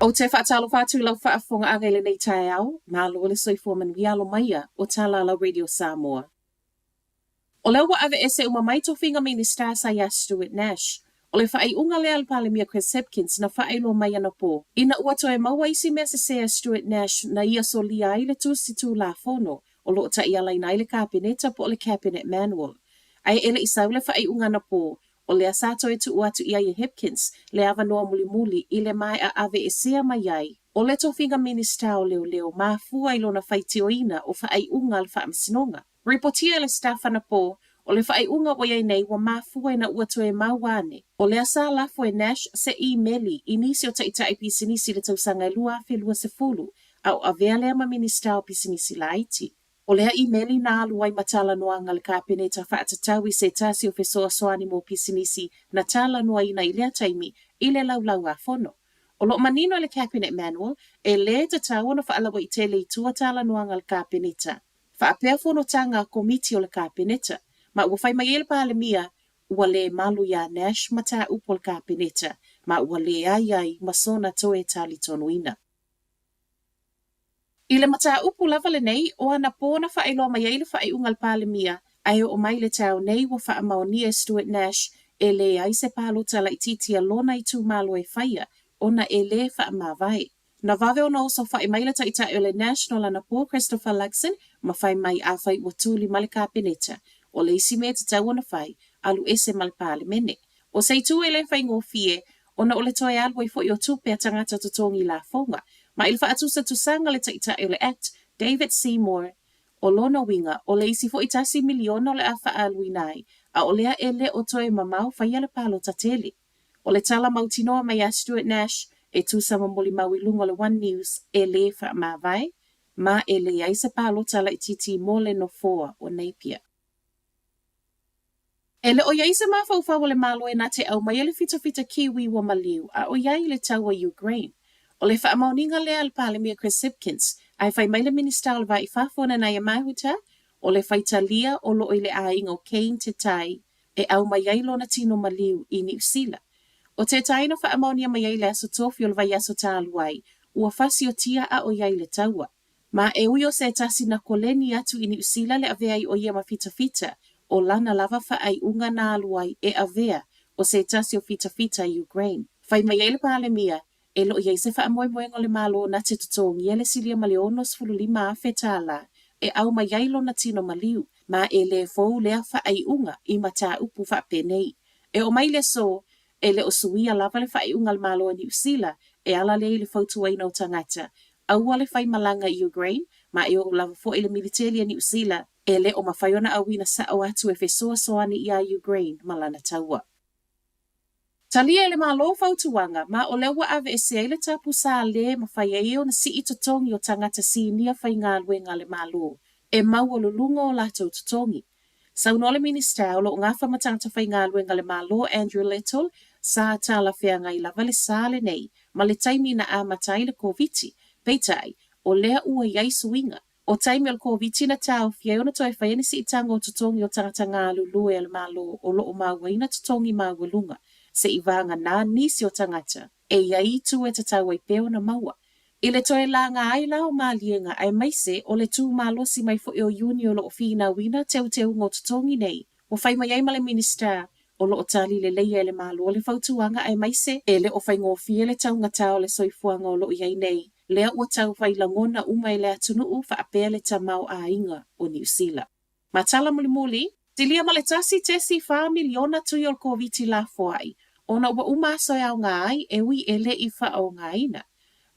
Ou te faatalofa atu i lau faafofogaaga i lenei taeao, malo le soifua manuia alo maia o Talalau Radio Samoa. O lea ua aveese uma mai tofiga Minisita sa iā Stuart Nash. O le faaiuga lea a le Palemia Chris Hipkins na faailoa mai anapō, ina ua toe maua isi mea sesē a Stuart Nash na ia solia ai le tusi Tulafono o lo o taialaina ai le Kapeneta po o le Cabinet Manual. Ae e le i sau le faaiuga anapō, o lea sa toe tuu atu i ai e Hipkins le avanoa mulimuli i le maea aveesea mai ai o le tofiga Minisita o Leoleo mafua i lona faitioina o faaiuga a le Faamasinoga. Ripotia e le Stuff anapō, o le faaiuga ua i ai nei ua mafua ina ua toe maua ane. O lea sa lafo e Nash se imeli i nisi o taitai pisinisi i le tausaga e 2020, a o avea lea ma Minisita o Pisinisi Laiti. O lea imeli na alu ai ma talanoaga a le Kapeneta faatatau i se tasi o fesoasoani mo pisinisi na talanoaina i lea taimi i le Laulau-a-Fono. O lo o manino i le Cabinet Manual, e lē tatau ona faalauaitele i tua talanoaga a le Kapeneta. Faapea fonotaga a Komiti o le Kapeneta, ma ua fai mai ai le Palemia ua lē malu iā Nash mataupu o le Kapeneta ma ua leai ai ma sona toe talitonuina. I le mataupu lava lenei, o anapō na faailoa mai ai le faaiuga a le Palemia, ae oo mai le taeao nei ua faamaonia e Stuart Nash e leai se palota laitiiti a lona itumalo e faia ona e lē faamavae. Na vave ona osofa'i mai le Taitai o le National anapō Christopher Luxon ma fai mai afai ua tuli ma le Kapeneta, o le isi mea e tatau ona fai, alu ese ma le Palemene. O se itu e le faigofie, ona o le toe alu ai foi o tupe a tagata totogi lafoga. Ma i le faatusatusaga le Taitai o le Act, David Seymour, o lona uiga, o le isi foi tasi miliona o le a faaaluina ai, a o lea e le o toe mamao faia le palota tele. O le tala mautinoa mai a Stuart Nash e tusa ma molimau i luga o le One News e lē faamavae, ma e leai se palota laitiiti mo le nofoa o Napier. E le o i ai se mafaufau o le Malo e na te aumaia le fitafita Kiwi ua maliu a o i ai le taua Ukraine. O le faamaoniga lea a le Palemia Chris Hipkins, ae fai mai le Minisita o le Va i Fafo Nanaia Mahuta, o le faitalia o lo o i le aiga o Kane Te Tai e aumai ai lona tino maliu i Niu Sila. O tētahi na faamaonia mai ai le aso tofi o le vaiaso talu ai, ua fasiotia a o i ai le taua. Ma e ui o se tasi na koleni atu i Niu Sila le avea ai o ia ma fitafita, o lana lava faaiuga na alu ai e avea o se tasi o fitafita i Ukraine. Fai mai ai le Palemia, E le o i ai se faamoemoega o le Malo na te totogia le silia ma le $65,000 tālā e aumai ai lona tino maliu, ma e lē fou lea faaiuga i mataupu faapenei. E oo mai le aso, e le o suia lava le faaiuga a le Malo o Niu Sila e ala lea i le fautuaina o tagata, aua le faimalaga i Ukraine, ma e oo lava foi le militeli a Niu Sila, e le o mafai ona auina sao atu e fesoasoani iā Ukraine ma lana taua. Talia e le Malo fautuaga, ma o lea ua aveese ai le tapu sa lē mafai ai ona sii totogi o tagata sinia faigaluega a le Malo e maualuluga o latou totogi. Saunoa le Minisita o lo o gafa ma tagata faigaluega a le Malo Andrew Little, sa talafeagai lava le sa lenei ma le taimi na amata ai le Koviti, peitai, o lea ua i ai suiga. O taimi o le Koviti na taofi ai ona toe faia ni siitaga o totogi o tagata galulue a le Malo o lo o mauaina totogi maualuga, seivāganā nisi o tagata e i ai itu e tatau ai pea ona maua. I le toe laga ai la o maliega aemaise o le tū malosi mai foi o Iuni o lo o finauina teuteuga o totogi nei, ua fai mai ai ma le Minisita O lo o tali lelei e le Malo le fautuaga aemaise e le o faigofie le taugata o le soifuaga o lo o i ai nei, lea ua tau fai lagona uma e le atunuu faapea le tamaoaiga o Niu Sila. Ma tala mulimuli, silia ma le 1.4 miliona tui o le Koviti lafoai ona ua uma aso e aoga ai e ui e le i faaaogaina.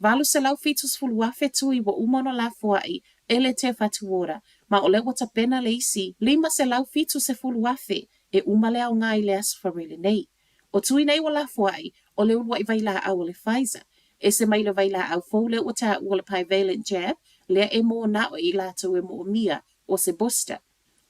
870,000 tui ua uma ona lafoai e le Te Whatu Ora ma o lea ua tapena le isi 570,000 e uma le aoga i le Aso Faraile nei. O tui nei ua lafoai, o le uluaʻi vailaau o le Pfizer. Ese mai le vailaau fou lea ua taua o le bivalent jab, lea e mōnao i latou e moomia, o se booster.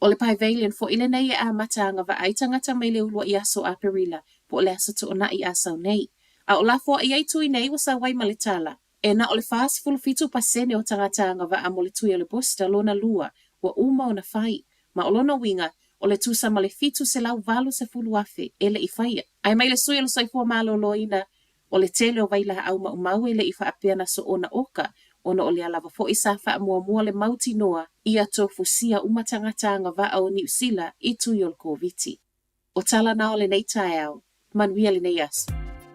O le bivalent foi lenei e amata agavaa ai tagata mai le uluaʻi aso Aperila po o le Aso Toonai a sau nei. A o lafoai ai tui nei ua sau ai ma le tala, E na o le 47% o tagata agavaa mo le tui o le booster lona lua ua uma ona fai, ma o lona uiga, o le tusa ma le 780,000 e le i faia. Ae mai le sui o le soifua maloloina, O le tele o vailaau maumau e le i faapea na soona oka, ona o lea lava foi sa faamuamua le mautinoa ia tofusia uma tagata agavaa o Niu Sila i tui o le Koviti. O tala na o lenei taeao. Manuia lenei aso.